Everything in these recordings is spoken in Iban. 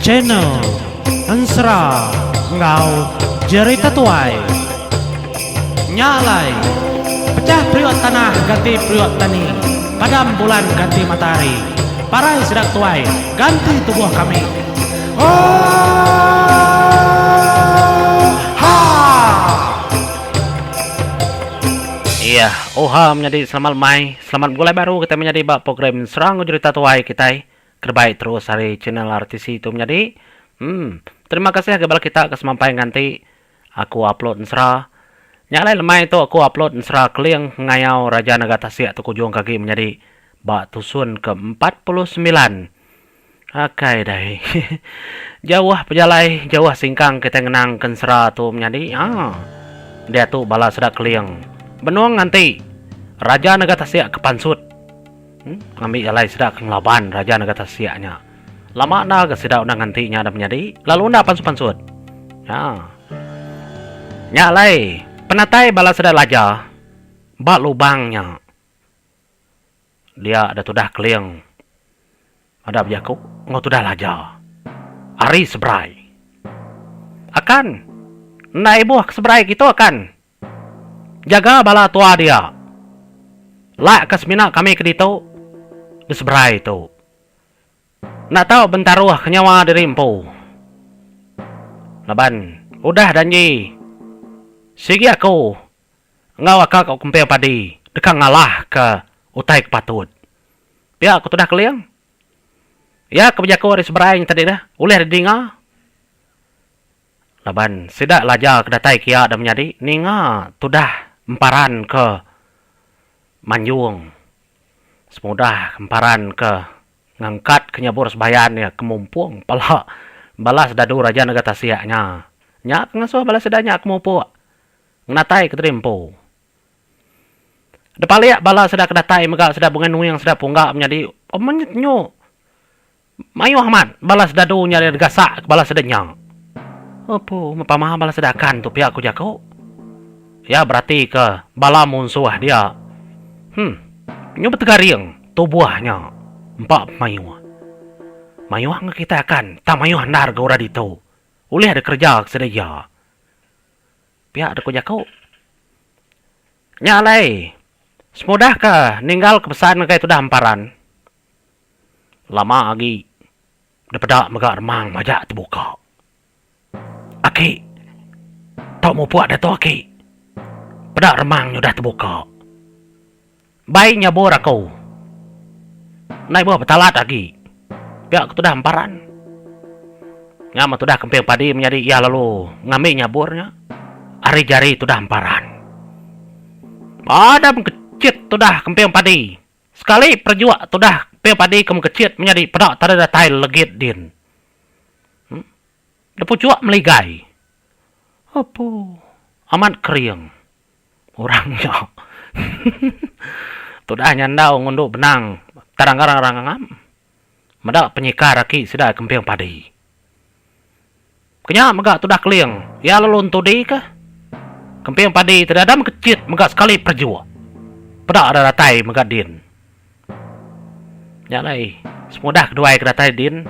Channel Ensera enggau Jerita Tuai. Nya alai, pecah periuk tanah ganti periuk tani, padam bulan ganti matahari, parai sida tuai ganti tubuh kami. Oohaa! Iya, oha menyadi selamat lemai, selamat begulai baru kitai menyadi ba program Ensera enggau Jerita Tuai kitai. Kerebai terus ari channel RTC tu menyadi. Emm. Terima kasih agi bala kita ke semampai nganti aku upload ensera. Nya alai lemai tu aku upload ensera Keling Ngayau Raja Naga Tasik tu kujung ke agi menyadi ba tusun ke 49. Akai dai. Jauh pejalai, jauh singkang kitai ngenang ke ensera tu menyadi. Haa. Diatu bala sida Keling benung nganti Raja Naga Tasik ke pansut. Ngambi alai sida ke ngelaban Raja Naga Tasik nya. Lama enda ga sida udah nganti nya dah menyadi lalu enda pansut-pansut. Nya. Nya alai penatai bala sida Laja ba lubang nya. Dia da tudah Keling ada bejaku enggau tudah Laja ari seberai. Akan enda ibuh ke seberai kitu akan. Jaga bala tua dia. Lak ke semina kami ke ditu di seberai tu. Enda tau bentaruh ke nyawa diri empu. Laban udah danji sigi aku enggau aka ka kemping padi deka ngalah ke utai ke patut. Pia ku tudah Keling. Iya ke bejaku ari seberai nya tadi dah ulih didinga. Laban sida Laja ke datai kia da menyadi ninga tudah emparan ke manjung semudah emparan ke ngangkat ke nyabur sebayan iya ke mumpung pala bala sedadu Raja Naga Tasik nya. Nya ke ngasuh bala sida nya ke mupuk ngenatai ke diri empu. Depalik bala sida ke datai mega sida Bungai Nuing sida Pungga menyadi nyu Mayuh amat bala sedadu nya digasak ke bala sida nya. Apu, mepama bala sida akan tu pia ku jaku. Iya beratika bala munsuh dia. Huh, nyu betegaring tubuh nya empa pemayuh. Mayuh enggau kitai akan tang mayuh endar ga orang ditu. Ulih dikereja ke sida iya. Pia deka jaku. Nya alai, semudah ke ninggalka pesan ngagai tudah emparan. Lama agi dipeda mega remang majak tebuka. Aki, tau mupuk diatu aki. Peda remang nya udah tebuka. Bai nyabur aku. Enda ibuh betalat agi. Pia ke tudah emparan. Nya meh tudah kemping padi menyadi iya lalu ngambi nyabur nya ari jari tudah emparan. Padam kechit tudah kemping padi. Sekali perejuk tudah pia padi ke mekechit menyadi peda tadai datai legit din. Em. Depuchuk meligai. Apu. Amat kering. Orang nya. Tudah nyandau ngundu benang teranggang-ranggang meda penyikar aki sida kemping padi. Kenya mega tudah Keling, iya lalu entudi ke kemping padi ti dada mekechit mega sekali perejuk. Peda da datai mega din. Nya alai semudah keduai ke datai din,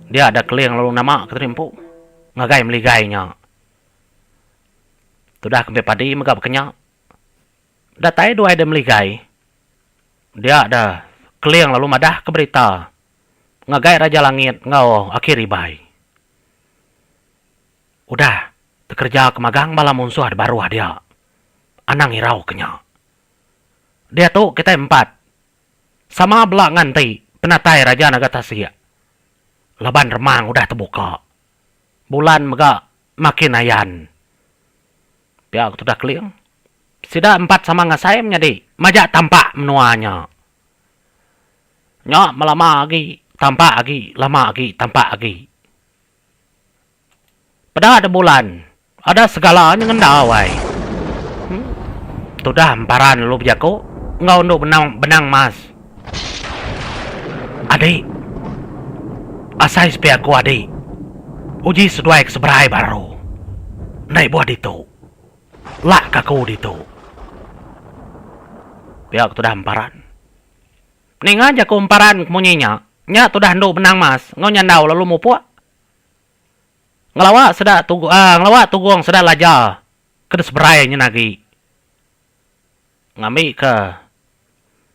dia da Keling lalu nama ke tadi empu ngagai meligai nya. Tudah kemping padi mega bekenya. Datai duai da meligai, dia da Keling lalu madah ke berita. Ngagai Raja Langit enggau Aki Ribai. Udah tekereja ke magang bala munsuh di baruh dia. Anang irau ke nya. Diatu kitai empat sama bela nganti penatai Raja Naga Tasik laban remang udah tebuka. Bulan mega makin ayan. Pia ke tudah Keling. Sida empat sama ngasai menyadi majak tampak menua nya. Nya melama agi tampak agi lama agi tampak agi. Peda da bulan ada segala nya ngenda wai. Em tudah emparan lalu bejaku enggau endu benang benang mas. Adi asai sepi aku adi uji seduai ke seberai baru enda ibuh ditu. Lak ka aku ditu. Pia ke tudah emparan. Ninga jaku emparan ke munyi nya, nya tudah endu benang mas enggau nyandau lalu mupuk. Ngelawa sida ngelawa tugong sida Laja ke diseberai nyin agi. Ngambi ke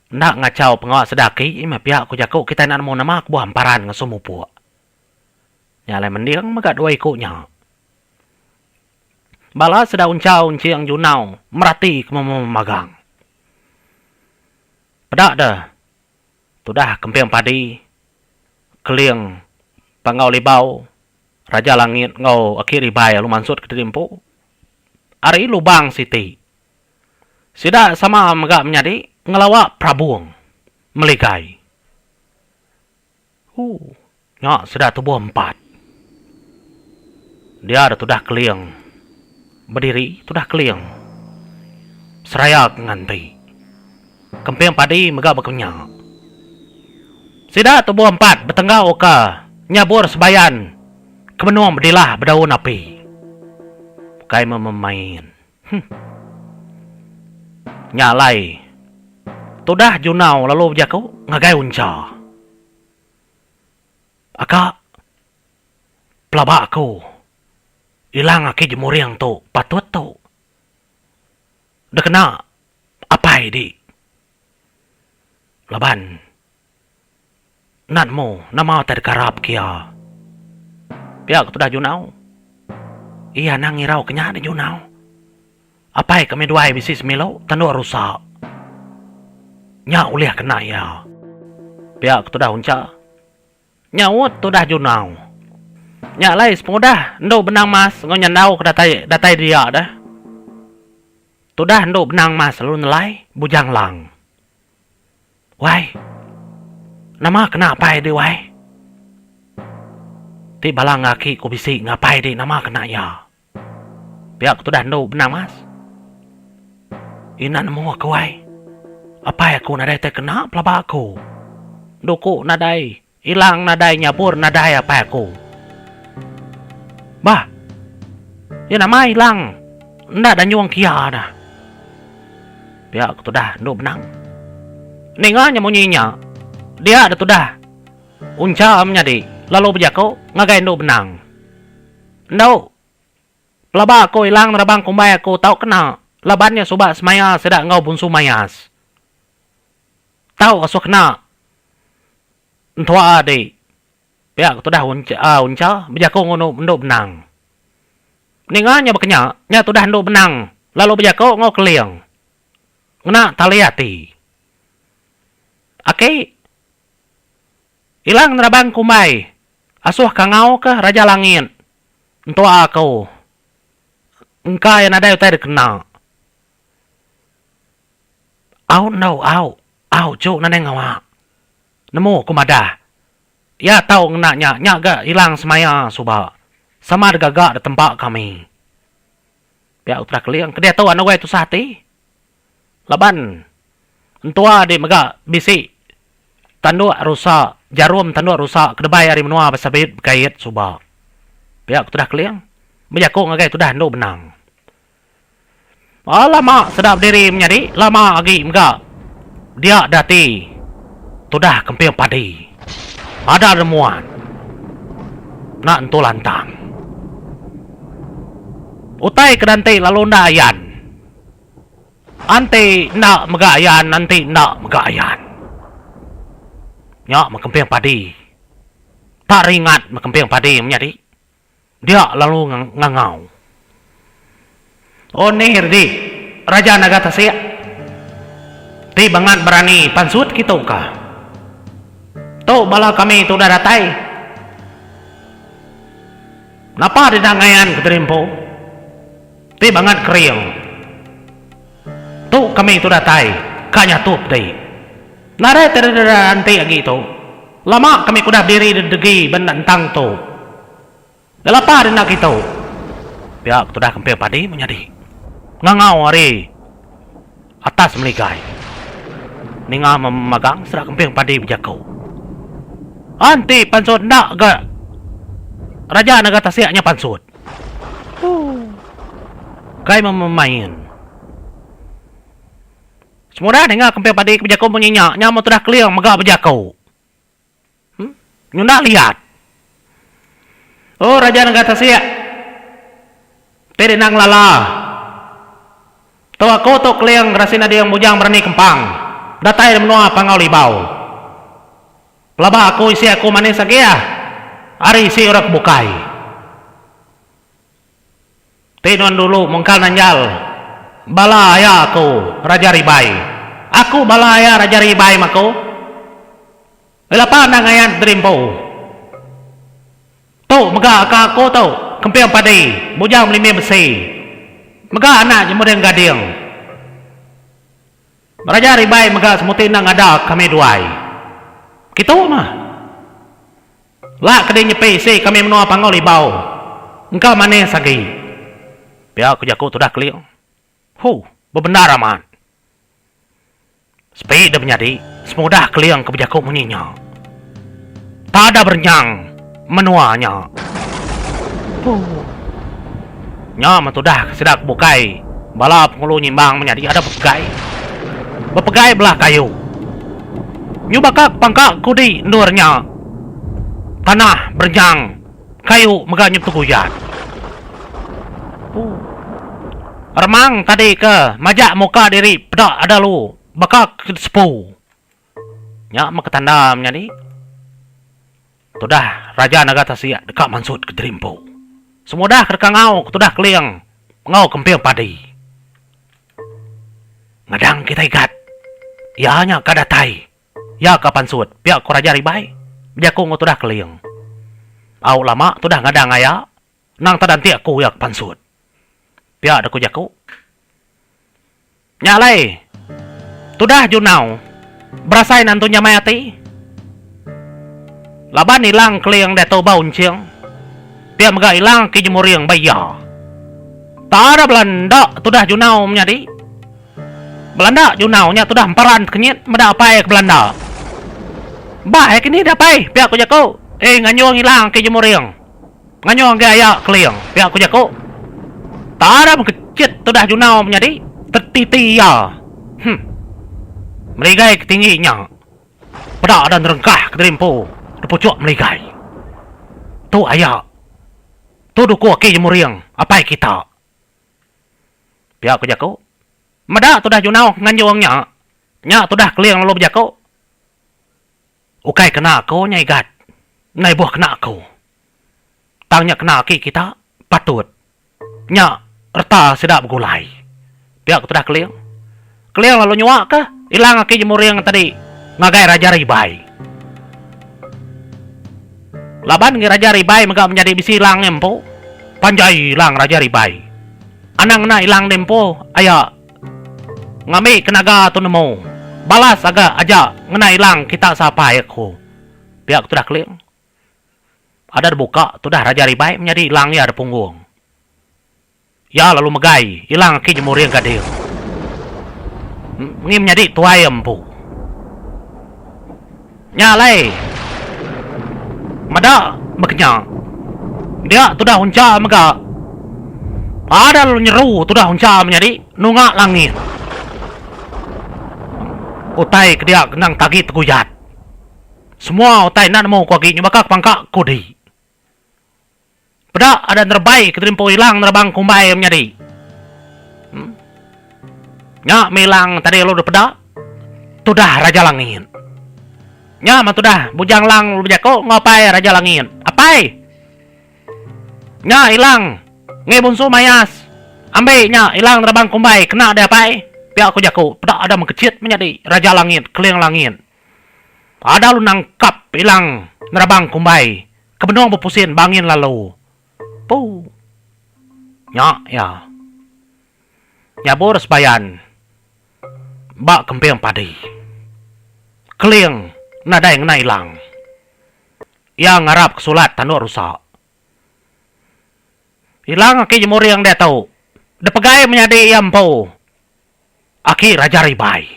enda ngachau pengawa sida aki meh pia ku jaku kitai enda nemu nama kebuah emparan ngasuh mupuk. Nya alai mending mega dua iku nya. Bala sida unchau enching junau merati ke memagang. Peda deh tudah kemping padi keling Panggau Libau Raja Langit enggau Aki Ribai lalu mansut ke diri empu ari lubang siti. Sida sama mega menyadi ngelawa perabung meligai. Ooh nya sida tubuh empat. Dia da tudah keling bediri tudah keling seraya ke nganti. Kemping padi mega baka nya. Sida tubuh empat betenggau ka nyabur sebayan ke benung bedilah bedaun api. Ukai memain. Huh. Nya alai tudah Junau lalu bejaku ngagai Uncha. Aka pelaba aku ilang aki jemuring tu patut tu dikena apai di. Laban enda nemu nama utai dikarap ke iya. Pia ke tudah Junau. Iya anang ngirau ke nya deh Junau. Apai kami duai bisi semilu tanduk rusa. Nya ulih kena iya. Pia ke tudah Uncha. Nyaut tudah Junau. Nya alai sepengudah endu benang mas enggau nyandau ke datai datai dia deh. Tudah endu benang mas lalu nelai Bujang Lang. Wai. Nama kena apai di wai? Ti bala enggau aki ku bisi enggau apai di nama kena iya. Pia ku tudah endu benang mas. Ina nemu aku wai. Apai aku nadai tai kena pelaba aku. Duku nadai. Ilang nadai nyabur nadai apai aku. Bah. Iya nama ilang enda danyung kia dah. Pia ku tudah endu benang. Ninga nya munyi nya, dia da tudah Uncha menyadi lalu bejaku ngagai endu benang. Endu, pelaba aku ilang nerabang kumbai aku tau kena laban nya suba semaya sida enggau Bunsu Mayas. Tau asuh kena entua di pia ke tudah uncha bejaku enggau endu benang. Ninga nya baka nya, nya tudah endu benang lalu bejaku enggau keling ngena tali ati. Aki ilang nerabang kumbai asuh kangau ke Raja Langit entua aku engka iya nadai utai dikena. Au endu au, au chu nadai ngawa. Nemu ku madah. Iya tau ngena nya, nya ga ilang semaya suba. Sama digaga da tempa kami. Pia utai keling ke diatu anu wai tusah ati. Laban entua di mega bisi tanduk rusa, jarum tanduk rusa ke debai ari menua besabit bekait suba. Pia ku tudah keling bejaku ngagai tudah endu benang. Lama sida bediri menyadi lama agi mega dia dati tudah kemping padi ada nemuan enda entu lantang. Utai ke danti lalu enda ayan. Anti enda mega ayan anti enda mega ayan. Nya meh kemping padi. Tak ringat meh kemping padi menyadi. Dia lalu ngangau. O nih redi, Raja Naga Tasik, ti bangat berani pansut kitu ka. Tu bala kami tu udah datai. Napa dida ngayan ke diri empu ti bangat kering. Tu kami tu datai ka nyatup di. Nadai ti dida anti agi tu. Lama kami ke udah bediri dedegi ba entang tu. Lelapa denda kitu. Pia ke tudah kemping padi menyadi. Ngangau ari atas meligai. Ninga memagang sida kemping padi bejaku. Enti pansut enda ga Raja Naga Tasik nya pansut. Hoo. Kai memain. Semudah ninga kemping padi ke bejaku munyi nya, nya meh tudah Keling mega bejaku. Nyunda liat. Oh Raja Nengah Tasik. Ti dina ngelala. Tu aku tu Keling Rasin Ading Bujang Berani Kempang datai ari menua Panggau Libau. Pelaba aku isi aku manis agi ah ari isi orang ke bukai. Ti nuan dulu mungkal nanjal bala aya aku Raja Ribai. Aku bala aya Raja Ribai maku. Lapa enda ngayan diri empu. Tu mega ka aku tu Kemping Padi Bujang Melimbi Besi mega anak Jemuring Gading. Raja Ribai mega semuti enda ngada kami duai. Kitu mah. La ke di nyepi isi kami menua Panggau Libau engka manis agi. Pia ku jaku tudah Keling. Huh, bebendar amat. Sepi deh menyadi semudah Keling ke bejaku munyi nya. Tada berenyang menua nya. Huh. Nya meh tudah ke sida ke bukai bala pengulu nyimbang menyadi ada bepegai. Bepegai belah kayu. Nyu baka ke pangka kudi endur nya. Tanah berenyang kayu mega nyu beteguyat. Huh. Remang tadi ke majak muka diri peda ada lu baka ke sepu. Nya meh ke tanda menyadi tudah Raja Naga Tasik deka mansut ke diri empu. Semudah ke deka ngau ke tudah Keling enggau Kemping Padi. Ngadang kitai gat iya nya ka datai iya ka pansut pia ku Raja Ribai bejaku enggau tudah Keling. Au lama tudah ngadang aya Nang tada enti aku iya ke pansut. Pia deh ku jaku. Nya alai, tudah Junau berasai nentu nyamai ati. Laban ilang keling diatu ba Unching, pia mega ilang ke Jemuring ba iya. Tada belanda tudah Junau menyadi. Belanda Junau nya tudah emparan tekenyit meda apai ke belanda. Ba ai kini deh apai, pia ku jaku. Eh nganjung ilang ke Jemuring. Nganyuh enggai aya Keling, pia ku jaku. Taram kechit tudah Junau menyadi tetiti iya. Huh. Meligai ke tinggi nya. Peda ada nerengkah ke diri empu di puchuk meligai. Tu aya. Tu duku aki Jemuring, apai kita. Pia ku jaku. Meda tudah Junau ke nganjung nya, nya tudah Keling lalu bejaku. Ukai kena aku nya igat. Enda ibuh kena aku. Tang nya kena aki kita patut. Nya reta sida begulai. Pia ku tudah Keling. Keling lalu nyua ka ilang aki Jemuring tadi ngagai Raja Ribai. Laban ngi Raja Ribai mega menyadi bisi ilang iya empu. Panjai ilang Raja Ribai. Anang ngena ilang deh empu aya. Ngambi ke naga tu nemu. Balas aga aja ngena ilang kita sapai aku. Pia ku tudah Keling. Ada dibuka tudah Raja Ribai menyadi ilang iya da punggung. Iya lalu megai ilang aki Jemuring Gading. Ngi menyadi tuai iya empu. Nya alai meda bekenya dia tudah uncha mega ada lalu nyeru tudah uncha menyadi nunga langit. Utai ke dia endang tagi teguyat. Semua utai enda nemu ku agi nyebaka ke pangka kudi. Peda ada nerebai ke terimpu ilang nerebang kumbai menyadi. Hmm. Nya meh ilang tadi lalu dipeda tudah Raja Langit. Nya meh tudah Bujang Lang lalu bejaku enggau apai Raja Langit. Apai! Nya ilang ngi bunsu mayas. Ambi nya ilang nerebang kumbai kena deh apai. Pia ku jaku peda ada mengkechit menyadi Raja Langit Keling Langit. Ada lalu nangkap ilang nerebang kumbai ke benung bepusin bangin lalu. Pu. Nya iya. Nyabur sebayan ba kemping padi. Keling nadai ngena ilang. Iya ngarap ke sulat tanduk rusa. Ilang aki Jemuring diatu dipegai menyadi iya empu aki Raja Ribai.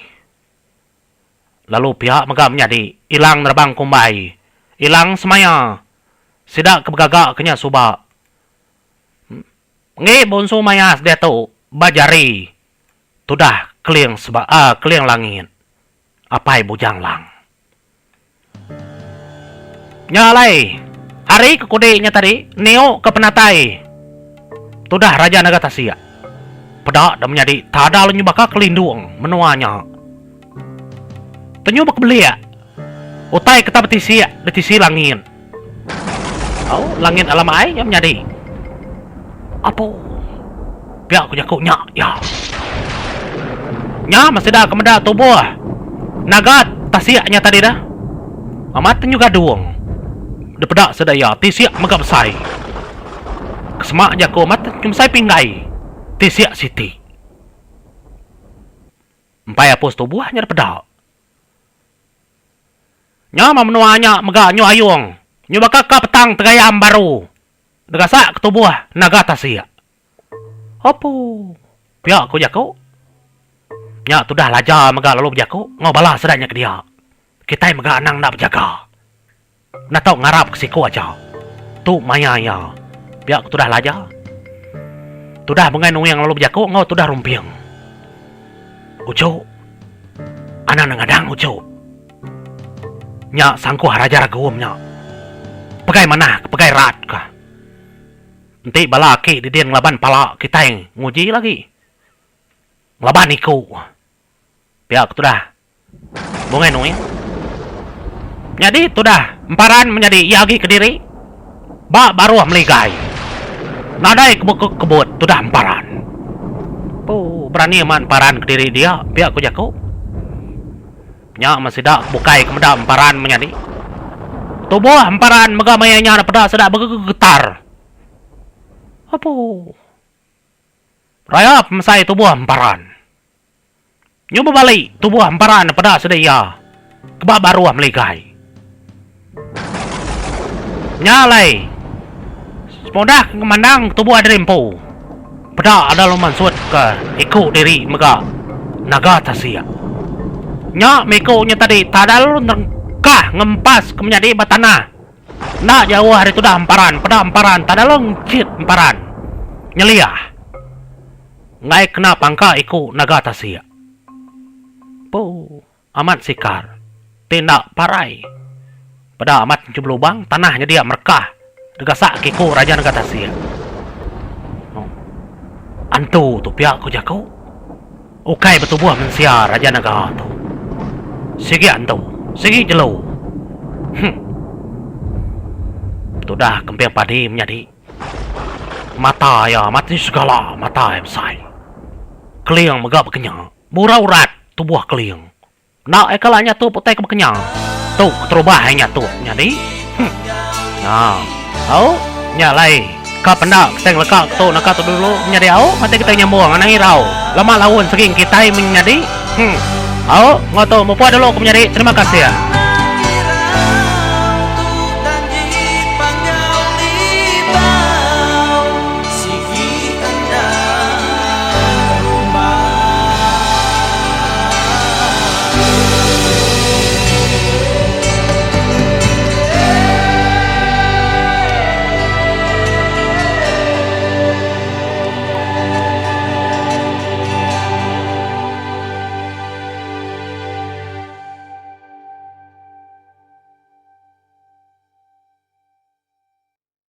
Lalu pia mega menyadi ilang nerebang kumbai, ilang semaya sida ke begaga ke nya suba. Enggi Bonsu Mayas diatu ba jari tudah Keling seba Keling Langit apai Bujang Lang. Nya alai. Ari ke kudi nya tadi niu ke penatai tudah Raja Naga Tasik. Peda da menyadi tada lalu nyebaka kelindung menua nya. Tenyu bekebelik utai ke tau betisik di tisi langit. Au, langit alam ai nya menyadi. Apu. Pia ku jaku nya iya. Nya meh sida ke meda tubuh naga tasik nya tadi dah. Amat tenyu gadung dipeda sida iya tisik mega besai. Kesemak jaku amat tenyu besai pinggai tisik siti. Empai apus tubuh nya dipeda. Nya meh menua nya mega nyu ayung nyu baka ka petang tegayam baru degasak ke tubuh naga tasik. Apu. Pia ku jaku. Nya tudah Laja mega lalu bejaku enggau bala sida nya ke dia. Kitai mega anang enda bejaga. Enda tau ngarap ke siku aja. Tu maya iya. Pia ku tudah Laja. Tudah Bungai Nuing lalu bejaku enggau tudah Rumping. Uchu. Anang enda ngadang uchu. Nya sangkuh Raja Ragum nya. Pegai manah ke pegai rat ka. Enti bala aki diding ngelaban pala kitai nguji lagi. Ngelaban iku. Pia ku tudah Bungai Nuing. Nyadi tudah Emparan menyadi iya agi kediri ba baruh meligai. Nadai kebut-kebut tudah Emparan. Pu berani amat Emparan kediri dia pia ku jaku. Nya meh sida ke bukai ke meda Emparan menyadi. Tubuh Emparan mega maya nya peda sida begegetar. Apu. Raya pemesai tubuh Emparan. Nyu bebali tubuh Emparan peda sida iya ke ba baruh meligai. Nya alai semudah ke ngemandang tubuh diri empu peda ada lalu mansut ke iku diri mega naga tasik. Nya meh iku nya tadi tada lalu nerengkah ngempas ke menyadi ba tanah enda jauh ari tudah Emparan peda Emparan tada lalu ngechit Emparan nyeliah. Enggai kena pangka iku naga tasik. Pu amat sikar ti enda parai. Peda amat enchu belubang tanah nyedia merekah degasak ke iku raja naga tasik. Antu tu pia ku jaku. Ukai betubuh mensia raja naga tu. Sigi antu, sigi jelu. Huh. Tudah kemping padi menyadi. Mata iya mati segala mata iya besai. Keling mega bekenya. Murau rat tubuh Keling. Enda iya kala nyatup utai ke bekenya. Tu keterubah iya nyatup nyadi. Huh. Nya. Au, nya alai ka penda kitai ngeleka ke tu naka tu dulu menyadi au ati kitai nyambung anang irau. Lama laun segi kitai menyadi. Huh. Au, enggau tu mupuk dulu ku menyadi. Terima kasih.